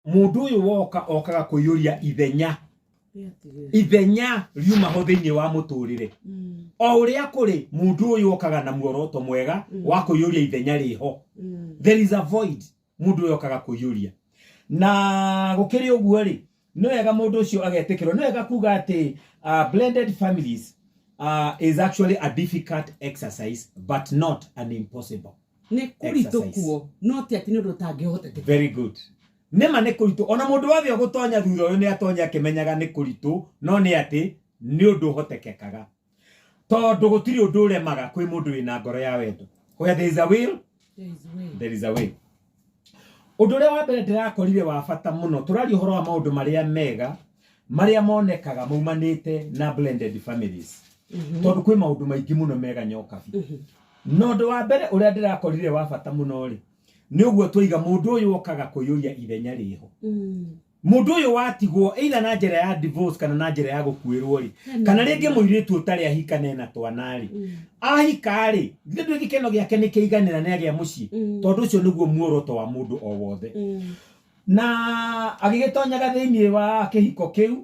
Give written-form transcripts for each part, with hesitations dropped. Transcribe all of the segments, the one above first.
Mũndũ ũyũ woka okaga kũiyũria ithenya, ithenya riuma ho thĩinĩ wa mũtũrĩre. O ũrĩa kũrĩ, mũndũ ũyũ okaga na muoroto mwega wa kũiyũria ithenya rĩho. There is a void mũndũ ũyũ okaga kũiyũria. Na gũkĩrĩ ũguo rĩ, nĩ wega mũndũ ũcio agetĩkĩrwo. Nĩ wega kuga atĩ blended families is actually a difficult exercise but not an impossible. Nĩ kũritũ Exercise. Kuo no ti atĩ nĩ ũndũ ũtangĩhotekeka. Very good. Nĩma nĩ kũritũ, ona mũndũ wothe ũgũtonya thutha ũyũ nĩ atonya akĩmenyaga nĩ kũritũ, no nĩ atĩ nĩ ũndũ ũhotekekaga, tondũ gũtirĩ ũndũ ũremaga kwĩ mũndũ wĩna ngoro ya wendo. Where there is a will, There is way. there is a way. Ũndũ ũrĩa wa mbere ndĩrakorire wa bata mũno, tũraria ũhoro wa maũndũ marĩa mega marĩa monekaga maumanĩte na blended families, tondũ kwĩ maũndũ maingĩ mũno mega, Nyokabi. Na ũndũ wa mbere ũrĩa ndĩrakorire wa bata mũno rĩ, nĩ ũguo twaiga, mũndũ ũyũ okaga kũiyũria ithenya rĩho. Mũndũ ũyũ watigwo either na njĩra ya divorce kana na njĩra ya gũkuĩrwo rĩ, kana rĩngĩ mũirĩtu ũtarĩ ahika nena twana rĩ, ahika rĩ, githĩ ndũĩ gĩkeno gĩake nĩ kĩiganĩra nĩ agĩa mũciĩ? Tondũ ũcio nĩguo muoroto wa mũndũ o wothe. Na agĩgĩtonyaga thĩinĩ wa kĩhiko kĩu,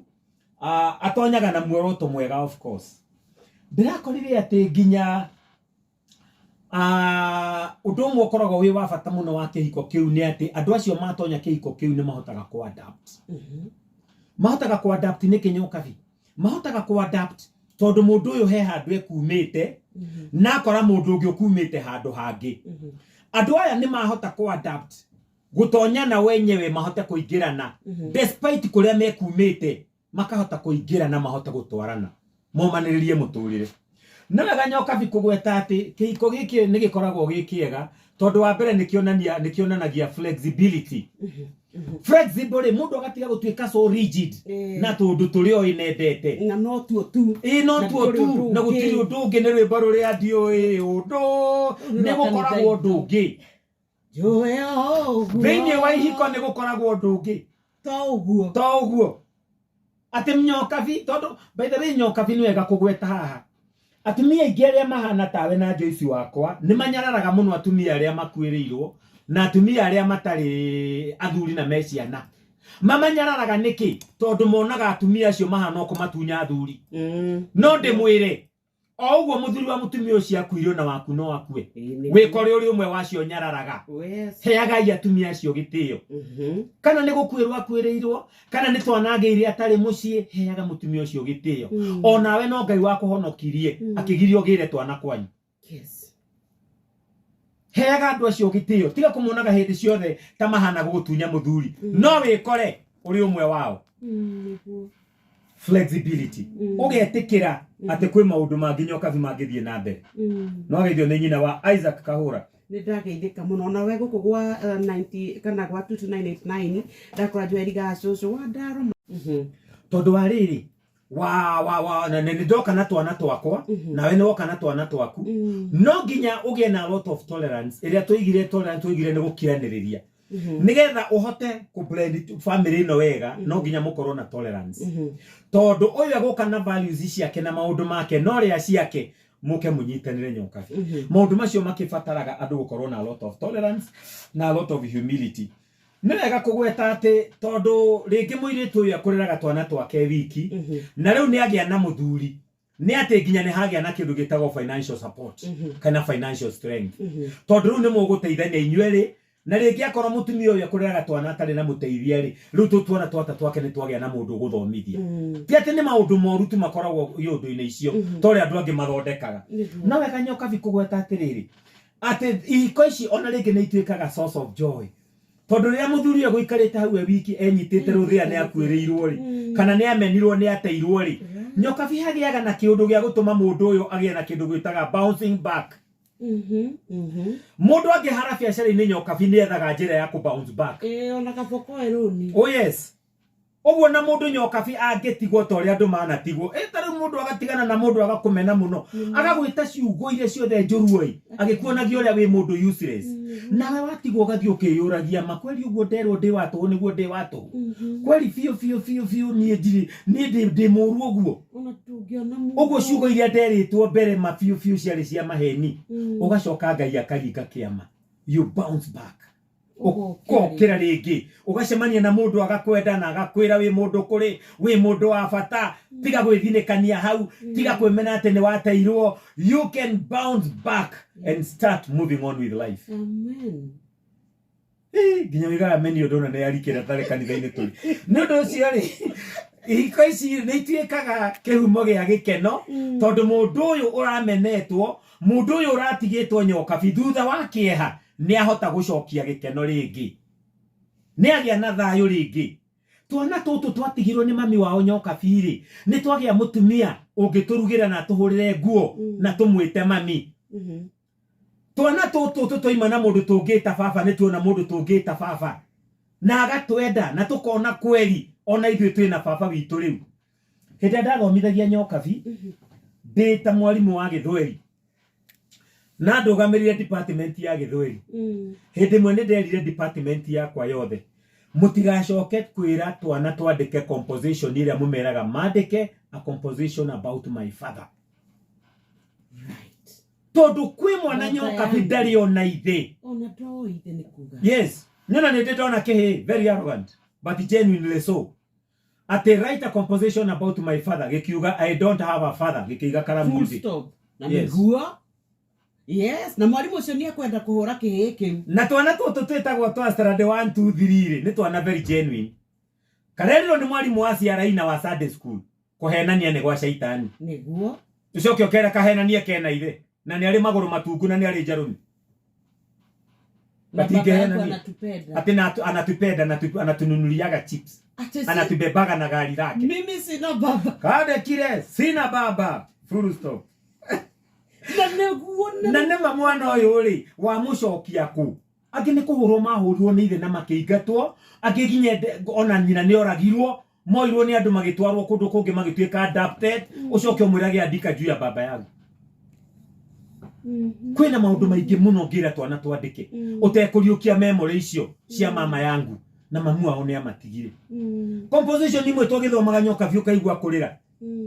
atonyaga na muoroto mwega. Of course ndĩrakorire atĩ nginya ũndũ ũmwe ũkoragwo wĩ wa bata mũno wa kĩhiko kĩu nĩ atĩ andũ acio matonya kĩhiko kĩu nĩ mahotaga kũ-adapt. Mahotaga kũ-adapt nĩkĩ, Nyokabi? Mahotaga kũ-adapt tondũ mũndũ ũyũ he handũ ekumĩte na akora mũndũ ũngĩ ũkumĩte handũ hangĩ. Andũ aya nĩ mahota kũ-adapt gũtonyana wenyewe, mahote kũingĩrana despite kũrĩa mekumĩte, makahota kũingĩrana, mahote gũtwarana, momanĩrĩrie mũtũrĩre. Nĩ wega, Nyokabi, kũgweta atĩ kĩhiko gĩkĩ nĩ gĩkoragwo gĩ kĩega tondũ wa mbere nĩ kĩonanagia flexibility. Flexible rĩ, mũndũ agatiga gũtuĩka so rigid na tũndũ tũrĩa oĩ nendete. Na no tuo tu. Ĩ, no Na tuo ndũrĩ tu ũndũ na ũngĩ. Gũtirĩ ũndũ ũngĩ. Nĩ rwĩmbo rũrĩa ndiũĩ ũndũ Rũu nĩ rwa gũkoragwo kanitha. ũndũ ũngĩ. Njũĩ o ũguo. Thĩinĩ wa ihiko nĩ gũkoragwo ũndũ ũngĩ. To ũguo. To ũguo atĩ Nyokabi, tondũ by the way, Nyokabi, nĩ wega kũgweta haha, atumia aingĩ arĩa mahana tawe na Joyce wakwa nĩ manyararaga mũno atumia arĩa makuĩrĩirwo na atumia arĩa matarĩ athuri na me ciana. Mamanyararaga nĩkĩ? Tondũ monaga atumia acio mahana o kũmatunya athuri. No ndĩmwĩre o ũguo, mũthuri wa mũtumia ũcio akuire, ona waku no akue. Ĩĩ, nĩguo. Wĩkore ũrĩ ũmwe wacio nyararaga. Heagai atumia acio gĩtĩo. Kana nĩ gũkuĩrwo akuĩrĩirwo, kana nĩ twana agĩire atarĩ mũciĩ, heaga mũtumia ũcio gĩtĩo. Onawe no Ngai wakũhonokirie akĩgiria ũgĩre twana kwanyu. Heaga andũ acio gĩtĩo, tiga kũmonaga hĩndĩ ciothe ta mahana gũgũtunya mũthuri. No wĩkore ũrĩ ũmwe wao. Nĩguo. Flexibility, ũgetĩkĩra atĩ kwĩ maũndũ mangĩ, Nyokabi, mangĩthiĩ na mbere. No ageithio nĩ nyina wa Isaac Kahũra. Nĩ ndageithĩka mũno onawe gũkũ gwa 90 kana gwa 22989 ndakora Joeli gacũcũ wa ndaro. Tondũ wa rĩrĩ wa wa wa na nĩ ndoka na twana twakwa, nawe nĩ woka na twana twaku, no nginya ũgĩe na a lot of tolerance. Ĩrĩa tũigire tolerance, tũigire nĩ gũkiranĩrĩria. Nĩgetha ũhote kũ blend family ĩno wega, no nginya mũkorwo na tolerance, tondũ ũyũ egũka na values ciake na maũndũ make, no rĩa ciake mũke mũnyitanĩre, Nyokabi. Maũndũ macio makĩbataraga andũ gũkorwo na a lot of tolerance na a lot of humility. Nĩ wega kũgweta atĩ tondũ rĩngĩ mũirĩtu ũyũ akũreraga twana twake wiki, na rĩu nĩ agĩa na mũthuri, nĩ atĩ nginya nĩ hagĩa na kĩndũ gĩtagwo financial support kana financial strength, tondũ rĩu nĩ mũgũteithania inyuerĩ. Na rĩngĩ akorwo mũtumia ũyũ akũreraga twana atarĩ na mũteithia rĩ, rĩu tũ twana twata twake nĩ twagĩa na mũndũ ũgũthomithia. Ti atĩ nĩ maũndũ moru tu makoragwo iũndũ-inĩ icio, ta ũrĩa andũ angĩ mathondekaga. No wega, Nyokabi, kũgweta atĩrĩrĩ, atĩ ihiko ici ona rĩngĩ nĩ ituĩkaga source of joy, tondũ rĩrĩa mũthuri ũyũ gũikarĩte hau e wiki enyitĩte rũthĩa nĩ akuĩrĩirwo rĩ, kana nĩ amenirwo, nĩ ateirwo rĩ, Nyokabi, hagĩaga na kĩũndũ gĩa gũtũma mũndũ ũyũ agĩe na kĩndũ gwĩtaga bouncing back. Mũndũ angĩhara biacara-inĩ, Nyokabi, nĩ ethaga njĩra ya kũ bounce back. Ĩĩ, ona kabokoe rũni. Oh yes, ũguo na mũndũ, Nyokabi, angĩtigwo ta ũrĩa andũ manatigwo, ĩ ta rĩu mũndũ agatigana na mũndũ agakũmena mũno, agagwĩta ciugo iria ciothe njũru ĩ, agĩkuonagia ũrĩa wĩ mũndũ useless. Nawe watigwo ũgathiĩ ũkĩyũragia, ma kweri ũguo nderwo ndĩ wa tũhũ nĩguo ndĩ wa tũhũ kweri biũ biũ biũ biũ? Niĩ ndirĩ, niĩ ndĩ mũru ũguo? Ona tũngĩona mũndũ. Ũguo ciugo iria nderĩtwo mbere ma biũ biũ ciarĩ cia maheni? Ũgacoka Ngai akaringa kĩama, you bounce back. Ũkokĩra rĩngĩ, ũgacemania na mũndũ agakwenda na agakwĩra wĩ mũndũ kũrĩ, wĩ mũndũ wa bata, tiga gwĩthinĩkania hau, tiga kwĩmena atĩ nĩ wateirwo. You can bounce back and start moving on with life. Amen. Ĩ, nginya wĩgaga meni ũndũ ona nĩ arikĩra tarĩ kanitha-inĩ tũrĩ. Nĩ ũndũ ũcio rĩ, ihiko ici nĩ ituĩkaga kĩhumo gĩa gĩkeno, tondũ mũndũ ũyũ ũramenetwo, mũndũ ũyũ ũratigĩtwo nyokabi thutha wa kĩeha, nĩ ahota gũcokia gĩkeno rĩngĩ, nĩ agĩa na thayũ rĩngĩ. Twana tũtũ twatigirwo nĩ mami wao nyokabi rĩ, nĩ twagĩa mũtumia ũngĩtũrugĩra na atũhũrĩre nguo na tũmwĩte mami. Twana tũtũ tũtoima na mũndũ tũngĩta baba, nĩ tuona mũndũ tũngĩta baba na agatwenda na tũkona kweri ona ithuĩ twĩna baba witũ. Rĩu hĩndĩ ĩrĩa ndathomithagia nyokabi ndĩ ta mwarimũ wa gĩthweri na ndũgamĩrĩire department ya gĩthweri, hĩndĩ ĩmwe nĩ nderire department yakwa yothe, mũtigacoke kwĩra twana twandĩke composition ĩrĩa mũmeraga mandĩke a composition about my father, tondũ kwĩ mwana Baba nyokabi yangu. ndarĩ ona ithe. Ona ndoĩ ithe nĩ kuga. Yes, nĩona nĩ ndĩ ndona kĩhĩ very arrogant but genuinely so, atĩ write a composition about my father, gĩkiuga, "I don't have a father," gĩkĩiga karamu Full thĩ. stop. Na Yes. nĩguo. Yes, na mwarimũ ũcio nĩ ekwenda kũhũra kĩhĩ kĩu. Na twana tũtũ twĩtagwo twa standard 1 2 3 rĩ, nĩ twana very genuine. Karerirwo nĩ mwarimũ wa CRE na wa Sunday school kũhenania nĩ gwa caitani. Nĩguo. Ũcoke ũkera kahenanie kena ithe na nĩ arĩ magũrũ matungu na nĩ arĩ njarũmi. Na baba yangu Matingĩhenania. anatupenda. Atĩ na anatupenda na anatununuliaga chips. Ati si, Anatubebaga na gari lake. Mimi sina baba. Kandekire sina baba, full stop. Na nĩguo. Na nĩma mwana ũyũ rĩ, wamũcokia kũ? Angĩ nĩ kũhũrwo mahũrirwo nĩ ithe na makĩingatwo, angĩ nginya ona nyina nĩ oragirwo, moirwo nĩ andũ magĩtwarwo kũndũ kũngĩ magĩtuĩka adopted. Ũcoke ũmwĩrage andika juu ya baba yangu? Kwĩna maũndũ maingĩ mũno ngĩra twana twandĩke ũtekũriũkia memory icio cia mama yangu na mamu wao nĩ amatigire. Composition imwe twagĩthomaga nyoka biũ kaigua kũrĩra,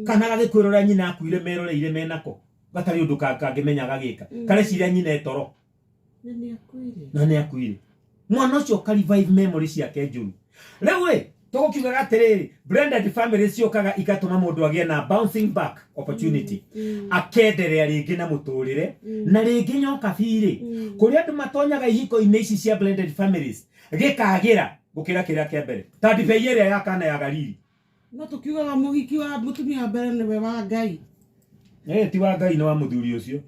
kana gagĩkwĩra ũrĩa nyina akuire meroreire menako, gatarĩ ũndũ kangĩmenya gagĩka, kareciria nyina etoro. Na nĩ akuire. Na nĩ akuire. Mwana ũcio ka revive memory ciake njũru. Rĩu ĩ tũgũkiugaga atĩrĩrĩ, blended family ciũkaga igatũma mũndũ agĩe na bouncing back opportunity, akenderea rĩngĩ na mũtũrĩre. Na rĩngĩ nyoka birĩ, kũrĩa andũ matonyaga ihiko-inĩ ici cia blended families gĩkagĩra gũkĩra kĩrĩa kĩa mbere, ta ndibei ĩrĩa ya Kana ya Galili. No tũkiugaga mũhiki wa mũtumia wa mbere nĩwe wa Ngai. Eh, ti wa Ngai, nĩ wa mũthuri ũcio.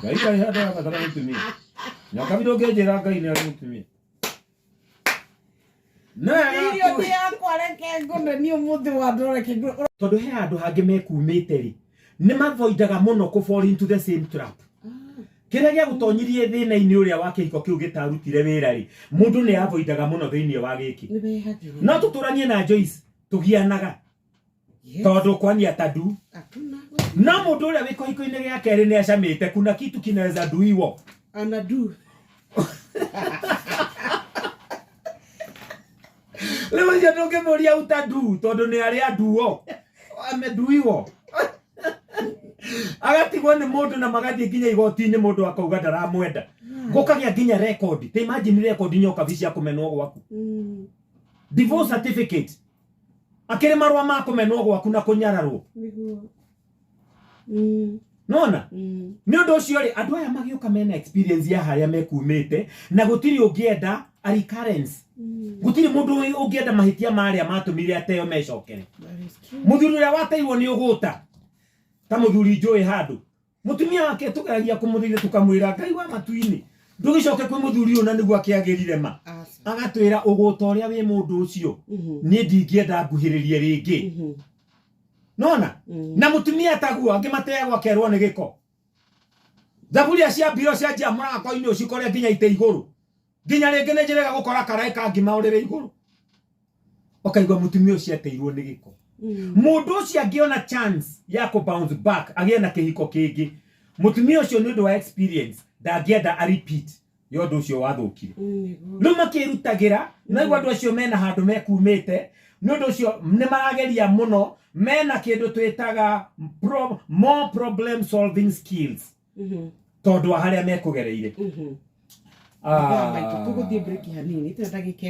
Ngai ndarĩ handũ arabatara mũtumia. Nyoka ndũngĩnjĩra Ngai nĩ arĩ mũtumia. No wega. Irio nĩ yakwa, reke ngũne niĩ ũmũthĩ wa ndore kĩngũ. Tondũ he handũ hangĩ mekumĩte rĩ, nĩ mavoidaga mũno kũ fall into the same trap. Kĩrĩa gĩagũtonyirie thĩna-inĩ ũrĩa wa kĩhiko kĩu gĩtarutire wĩra rĩ, mũndũ nĩ avoidaga mũno thĩinĩ wa gĩkĩ. Nĩ wehagĩrĩra. No tũtũranie na Joyce tũgianaga, tondũ kwania tadu. Hakuna. No mũndũ ũrĩa wĩ kĩhiko-inĩ gĩa kerĩ nĩ acamĩte kuna kitu kinaweza duiwo. Anadu. Rĩu ũcio ndũngĩmũria utadu, tondũ nĩ arĩ anduo, ameduiwo, agatigwo nĩ mũndũ na magathiĩ nginya igoti-inĩ, mũndũ akauga ndaramwenda, gũkagĩa nginya record. Ta imagine record nyokabi cia kũmenwo gwaku, divorce certificate, akĩrĩ marũa ma kũmenwo gwaku na kũnyararwo. Nĩguo. Nona nĩ ũndũ ũcio rĩ, andũ aya magĩũka mena experience ya harĩa mekumĩte, na gũtirĩ ũngĩenda a recurrence. Gũtirĩ mũndũ ũngĩenda mahĩtia marĩa matũmire ateo mecokere. That is true. Mũthuri ũrĩa wateirwo nĩ ũgũta, ta mũthuri njũĩ handũ mũtumia wake tũgeragia kũmũthĩire, tũkamwĩra Ngai wa matu-inĩ ndũgĩcoke kwĩ mũthuri ũyũ na nĩguo akĩagĩrire ma. Aca. Agatwĩra ũgũta ũrĩa wĩ mũndũ ũcio, niĩ ndingĩenda nguhĩrĩrie rĩngĩ. Nona na mũtumia taguo angĩ mateagwo akerwo nĩ gĩko, thaburia cia mbiro cianjia mũrango-inĩ ũcikore nginya ite igũrũ, nginya rĩngĩ nĩ njĩrĩga gũkora karaĩ ka ngima ũrĩrĩ igũrũ, ũkaigua mũtumia ũcio ateirwo nĩ gĩko. Mũndũ ũcio angĩona chance ya kũ bounce back agĩe na kĩhiko kĩngĩ, mũtumia ũcio nĩ ũndũ wa experience ndangĩenda a repeat ya ũndũ ũcio wathũkire. Nĩguo. Rĩu makĩrutagĩra naigua andũ acio mena handũ mekumĩte, nĩ ũndũ ũcio nĩ marageria mũno, mena kĩndũ twĩtaga more problem solving skills, tondũ wa harĩa mekũgereire. Mathaa maitũ tũgũthiĩ break hanini, tena ndagĩka.